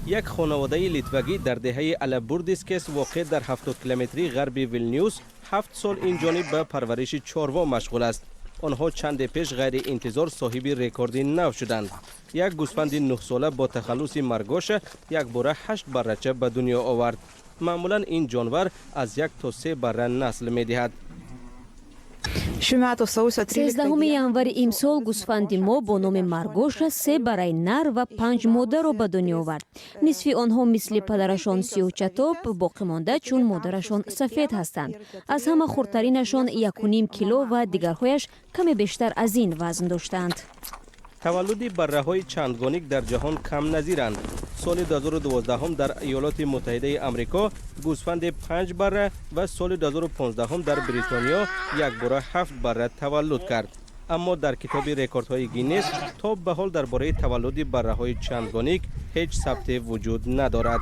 Як хонаводаи литвагӣ дар деҳаи Алабурдискес, воқеъ дар 70 километрии ғарби Вилнюс, 7 сол ин ҷониб ба парвариши чорво машғул аст. Онҳо чанде пеш ғайриинтизор соҳиби рекорди нав шуданд. Як гӯсфанди 9-сола бо тахаллуси Маргоша якбора ҳашт баррача ба дунё овард. Маъмулан ин ҷонвар аз як то се барра насл медиҳад. 13 январи имсол гӯсфанди мо бо номи Маргоша се барраи нар ва панҷ модаро ба дунё овард. Нисфи онҳо мисли падарашон сиёҳчатоб, боқимонда чун модарашон сафед ҳастанд. Аз ҳама хурдтаринашон 1,5 кило ва дигарҳояш каме бештар аз ин вазн доштанд. Таваллуди барраҳои чандгоник дар ҷаҳон камназиранд. Соли 2012 дар Иёлоти Муттаҳидаи Амрико гӯсфанде панҷ барра ва соли 2015 дар Бритониё якбора ҳафт барра таваллуд кард. Аммо дар китоби рекордҳои Гиннес то ба ҳол дар бораи таваллуди барраҳои чандгоник ҳеҷ сабте вуҷуд надорад.